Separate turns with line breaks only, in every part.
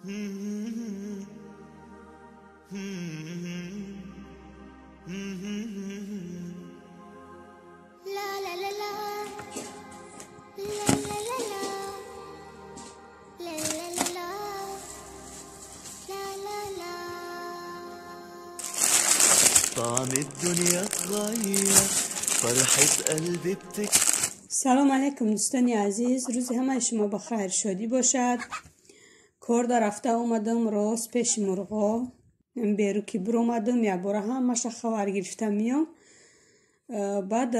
La la la la. La la la la. La la la la. La la la.
طعم الدنيا اتغير، فرحة قلبي بتك.
سلام علیکم دوستانی عزیز، روز همه شما بخیر شادی باشد. کار در رفته اومدم راست پیش مرغا بیرو که بر اومدم، یک بار همش خبر گرفتم میام. بعد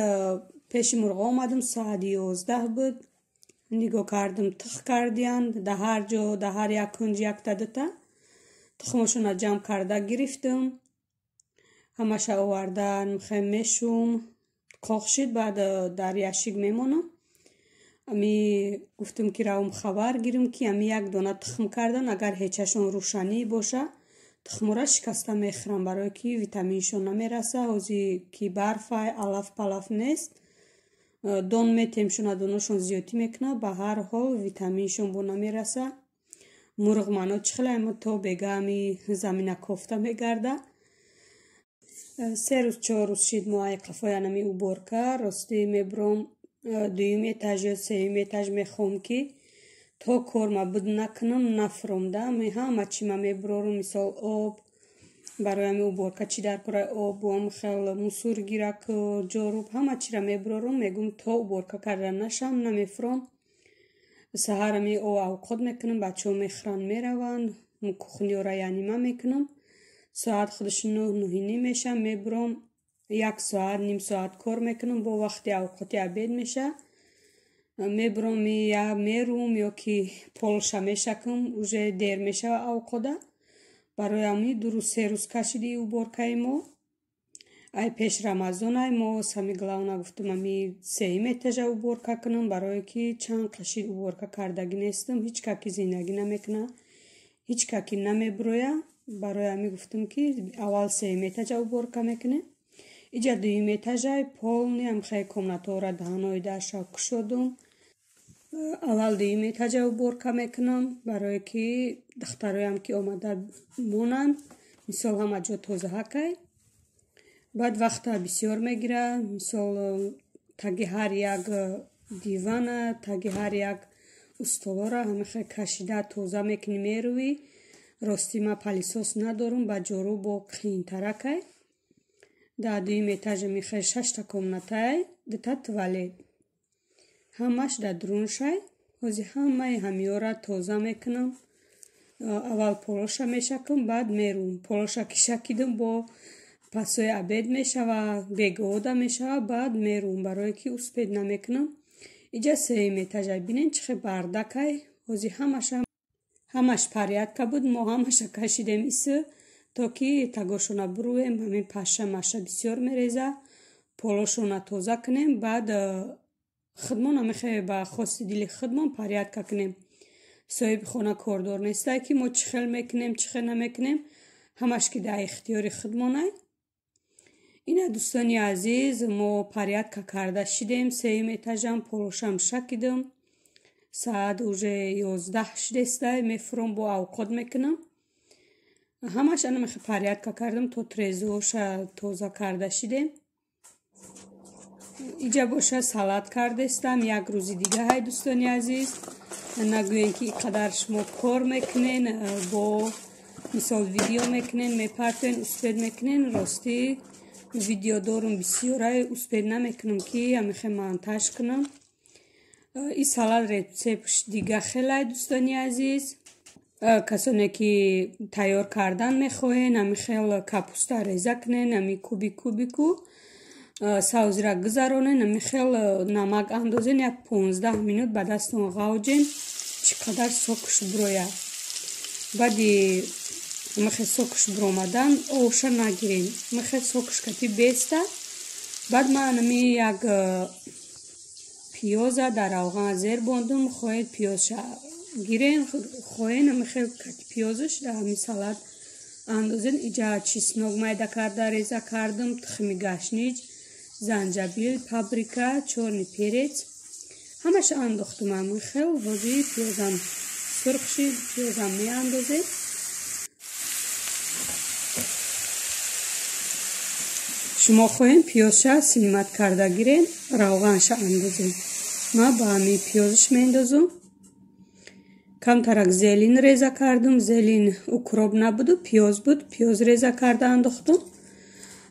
پیش مرغا اومدم، ساعت 11 بود. نگاه کردم تخم کردیان در هر جا، در هر یک کنج یک تا دوتا تخمشون جمع کرده گرفتم، همش آوردن میخوایم میشوم قاق شد، بعد در یشیک میمونم. امی گفتم که روم خبر گیرم که امی یک دانه تخم کردن، اگر هیچشون روشنی باشه تخمورا شکسته میخورم، برای که ویتامینشون نمیرسه. حوزی که برف علف پلف نیست، دون میتیمشون دونشون زیادی میکنه، به هر حال ویتامینشون بو نمیرسه. مرغ منو چخله تا بگه امی زمینه کوفته میگرده. 3 روز 4 روز شид мо ай қафои анами уборка. Ростӣ мебуром дуюм этаж ё сеюм этаж, мехоҳам ки то корма буд накунам нафуромда. Ҳама чи ма мебурорум, мисол об барои ами уборка чӣ дар кораи об хел мусор гирак, ҷоруб, ҳама чира мебурорум. Мегӯм то уборка карда нашам намефуром. Саҳар ами авқот мекунам, бачаҳо мехӯранд, мераванд, кухниёра яъни ман мекунам. Соат худаш 9, 9:30 меша, мебуром, як соат, ним соат кор мекунам, бо вақти авқоти обед меша, мебуром я мерум ё ки полша мешакам, уже дер мешава авқода. Барои ами 2 рӯз, 3 рӯз кашиди уборкаи мо. Ай пеш Рамазон ай мо сами главное гуфтам ами сеюм этажа уборка кунам, барое ки чанд қашид уборка кардагӣ нестам. Ҳеҷ каки зиндагӣ намекуна, ҳеҷ каки намебуроя. Барои ҳамин гуфтам ки аввал сеюм этажа уборка мекунем. Иҷа дуюм этажай полный ҳамхел комнатаҳоро даҳанои дарша кушодум. Аввал дуюм этажа уборка мекунам, барое ки духтароям ки омада монанд, мисол ҳама ҷо тозаҳакай. Баъд вақта бисёр мегира, мисол таги ҳар як дивана, таги ҳар як устолора ҳамихел кашида тоза мекунӣ, мерӯӣ. Ростӣ ма пылесос надорум, ба ҷору бо қиинтаракай. Дар дуюм этажа михел шашта комнатаай, дута туалет, ҳамаш дар дуруншай. Ҳози ҳамаи ҳамиёра тоза мекунам. Аввал полоша мешакам, баъд мерум. Полоша ки шакидам, бо пасои обед мешава, бегоҳода мешава, баъд мерум, барое ки успеть намекунам. Иҷа сеюм этажа бинен чӣ хел бардакай. Ҳози ҳамаша ҳамаш порядка буд, мо ҳамаша кашидем исы, то ки тагошона буруем. Ҳамин паша маша бисёр мереза, полошона тоза кунем, баъд худмон ҳамихе ба хости дили худмон порядка кунем. Соҳиби хона кордор нестай ки мо чӣ хел мекунем, чӣ хел намекунем, ҳамаш ки дар ихтиёри худмонай. Ина, дӯстони азиз, мо порядка карда шидем. Сеюм этажам полошам шакидам. Саат уже 11 шидестай, мефуром, бо авқот мекунам. Ҳамаш ана мехе порядка кардам, то трезоша тоза карда шидем. Иҷа боша салат кардестам, як рӯзи дига ҳай. Дӯстони азиз, нагӯен ки қадар шумо кор мекунен, бо мисол видео мекунен, мепартоен, успеть мекунен. Ростӣ видео дорум бисёрай, успеть намекунам ки ҳамихе монтаж кунам. И салат рецептш дига хелай. Дӯстони азиз, касоне ки тайёр кардан мехоҳен, ҳамихел капуста реза кунен, ҳами кубик кубику савзира гузаронен, ҳамихел намак андозен, як 15 минут ба дастон ғавҷен, чӣ қадар сокш бурояд. Баъди ҳамихел сокш буромадан овша нагирен, ҳамихел сокш кати беста. Баъд ман ҳами як пиёза дар равған зер бондум. Хоҳед, пиёзша гирен, хоҳен, ҳамихел кати пиёзаш дар ҳами салат андозен. Иҷа чеснок майда карда реза кардам, тухми гашнич, занҷабил, паприка, чёрный перец, ҳамаша андохтум ҳамин хел. Ҳозир пиёзам сурх шид, пиёзам меандозем. Шумо хоҳем пиёзша снимать карда гирем, равғанша андозем. Ма ба ҳамин пиёзш меандозум. Камтарак зелень реза кардум, зелень укроп набуду, пиёз буд, пиёз реза карда андохтум.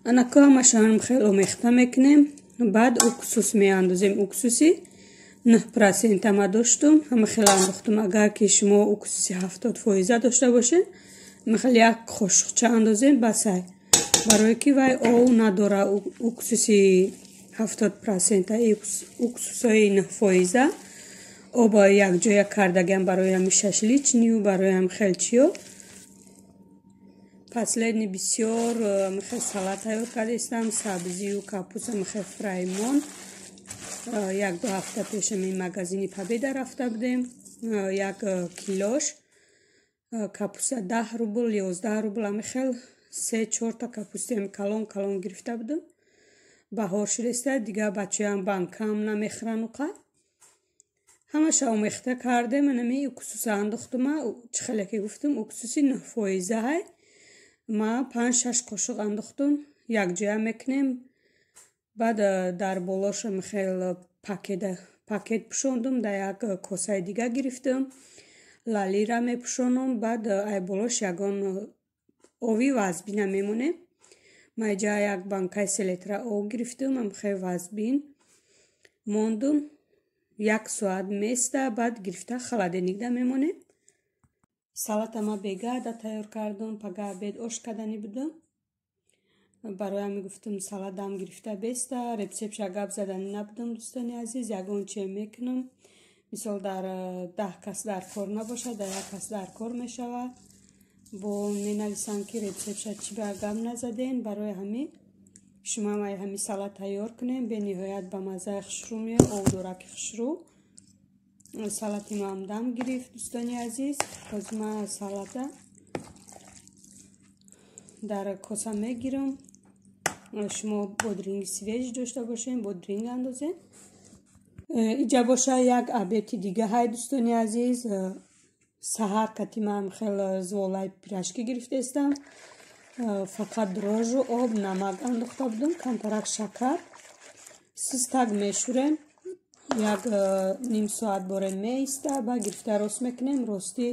Анако ҳамашам хел омехта мекунем, баъд уксус меандозем. Уксуси 9% ма доштум, ҳама хел андохтум. Агар ки шумо уксуси 70% дошта бошед, ҳама як қошуқча андозем басай. Барое ки вай ов надора уксуси 70%, уксусҳои 9% оба якҷоя кардагиам барои ҳами шашличнию барои ҳам хел чиё. Последний бисёр михел салат тайёр кардастам, сабзию капуста михел фраймон. Як-ду ҳафта пеш ҳамин магазини Победа рафта будем. Як килош капуста 10 рубл, 11 рубл ҳамихел 3-4 та капустаи калон калон гирифта будам. Баҳор шудеста, дигар бачаям банкаам намехӯранд уқа. Ҳамаша омехта кардем, анами уксуса андохтума, чӣ хеле ки гуфтум, уксуси 9% ҳай. Ма 5-6 қошуқ андохтум, якҷоя мекунем. Баъд дар болоша михел пакет пӯшондум, дар як косаи дига гирифтум. Лалира мепӯшонум, баъд ай болош ягон ови вазбина мемонем. Ма иҷа як банкаи селитра ов гирифтум, ҳамхел вазбин мондум. Як соат места, баъд гирифта холодильникда мемонем. Салата ма бегада тайёр кардум, пага обед ош кардани будум. Барои ҳамин гуфтум салат дам гирифта беста, рецептша гап задани набудум дӯстони азиз, ягон че мекунам. Мисол дар 10 кас дар кор набошад, дар як кас дар кор мешавад. Бо менависам ки рецептша чӣ ба гап назаден, барои ҳамин шумо ҳам ҳамин салат тайёр кунем, бениҳоят ба маззаи хушрӯ меояд, овдораки хушрӯ. Салати мо ҳам дам гирифт дӯстони азиз. Ҳозир ман салата дар коса мегирам. Шумо бодринги свежий дошта бошед, бодринг андозед. Иҷа боша як обеди дига ҳай дӯстони азиз. Саҳар кати ман хел зволаи пирожки гирифтаистам. Фақат дрожжу об, намак андохта будум, камтарак шакар. Систак мешӯрем, як ним соат боре меиста, баъд гирифта рост мекунем. Рости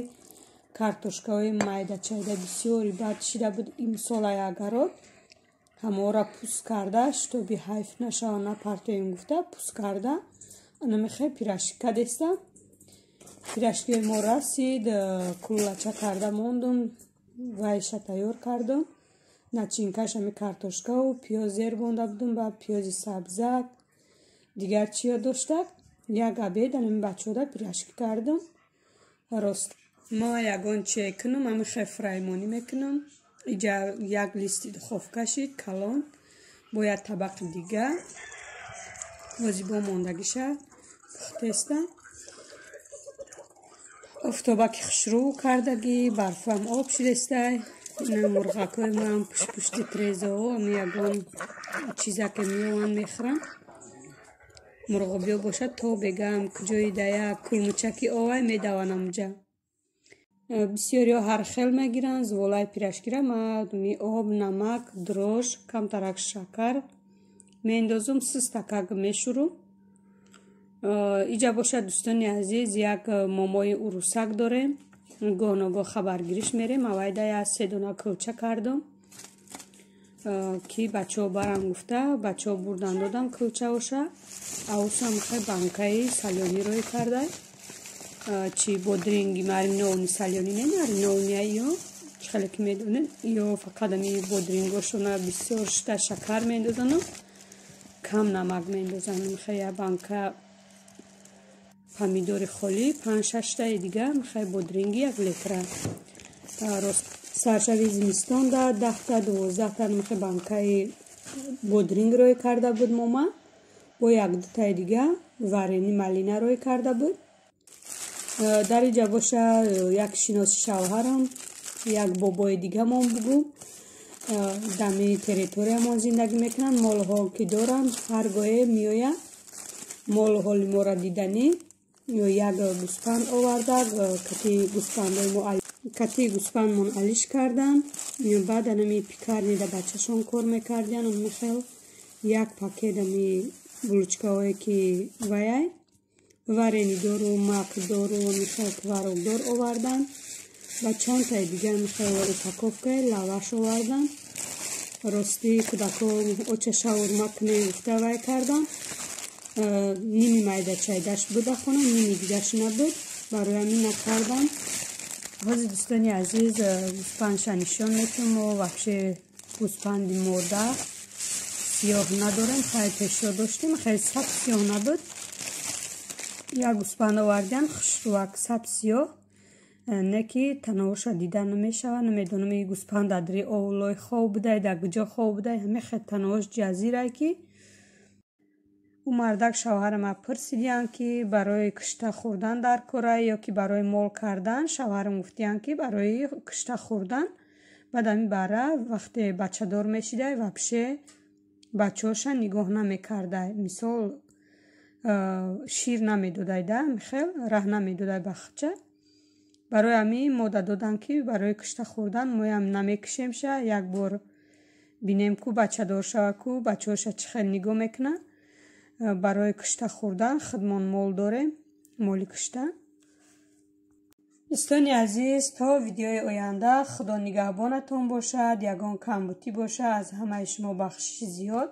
картошкаҳои майдачайда бисёри бад шида буд имсолаи агарот. Ҳамаора пӯст карда, шитоби ҳайф нашава напартоем гуфта, пӯст карда. Ана мехел пирожки кадестам. Пирожкиҳои мо расид, куллача карда мондум, вайша тайёр кардум. Начинкаш ҳами картошкаву пиёз зер монда будум, ба пиёзи сабзак, дигар чиё доштак. Як обед ҳамин бачаҳода пирожки кардум. Рост ма ягон че кунум, ҳамин хел фраймонӣ мекунам. Иҷа як листи духовка шид калон, бо як табақи дига. Ҳозир бо мондагиша пухтестам. Офтобаки хушрӯ кардагӣ, барфам об шудестай. Ина мурғакҳои моам пуштпушти трезаҳо, ами ягон чизаке меованд мехӯранд. Мурғобиё бошад то бегаам куҷои да як кулмучаки овай медаванд амҷа. Бисёриҳо ҳар хел мегиранд зволаи пирожкира. Ма об, намак, дрожж, камтарак шакар меандозум, систакак мешӯрум. Иҷа бошад дӯстони азиз, як момои урусак дорем. Гоҳ ногоҳ хабаргириш мерем. Авайда як се дона кулча кардум, ки бачаҳо барам гуфта, бачаҳо бурдан додам кулчаоша. Аусам хе банкаи салёнӣ рӯй кардай. Чи бодринги мариновни салёнӣ не, мариновния ё чӣ хеле ки медонед, ё фақат ами бодрингошона бисёр шита шакар меандозану кам намак меандозанд. Михе як банка помидори холӣ, 5-6 таи дига михе бодринги як литра. Рост саршави зимистон да 10-та 12-та михе банкаи бодринг рӯй карда буд мома, бо як дутаи дига варени малина рӯй карда буд. Дар иҷа боша як шиноси шавҳарам, як бобои дигамон бугум, дами территориямон зиндагӣ мекунанд. Молҳо ки доранд, ҳар гоҳе меоянд молу ҳоли моро диданӣ. Як гӯспанд оварда, кати гӯспандои мо, кати гӯспандмон алиш кардам. Баъд анами пекарня да бачашон кор мекардиян, михел як пакет ами булочкаҳое ки ваяй варенидору макдору михел творогдор овардан ва чандтаи дигар михел упаковкаи лаваш овардан. Ростӣ, кӯдако оча шаурма кунем гуфта вай кардам. Ними майдачайдаш буда хона, ними дигаш набуд, барои ҳамин накардам. Ҳозир, дӯстони азиз, гӯспандша нишон метиҳам. Мо вообще гӯспанди мода сиёҳ надорем. Хеле пешо доштем, хеле саб сиёҳ набуд. Як гӯспанд овардиан, хушрӯак, саб сиёҳ, не ки танаоша дида намешавад. Намедонам, и гӯспанд адри овлой хов будай, дар куҷо хов будай, ҳаме хел танаош ҷазирай ки. Ӯ мардак шавҳарама пурсидиянд, ки барои кишта хӯрдан дар кора ё ки барои мол кардан. Шавҳарам гуфтиянд, ки барои кишта хӯрдан. Баъд ҳамин бара вақте бачадор мешидай, вообще бачаҳоша нигоҳ намекардай, мисол, шир намедодай да, михел раҳ намедодай бахча. Барои ҳамин мода доданд, ки барои кишта хӯрдан. Моям намекишемша, як бор бинем ку, бачадор шава ку, бачаҳоша чӣ хел нигоҳ мекунад. Барои кишта хӯрдан худмон мол дорем, моли кишта. Дӯстони азиз, то видеои оянда Худо нигаҳбонатон бошад. Ягон камбутӣ бошад, аз ҳамаи шумо бахшиши зиёд.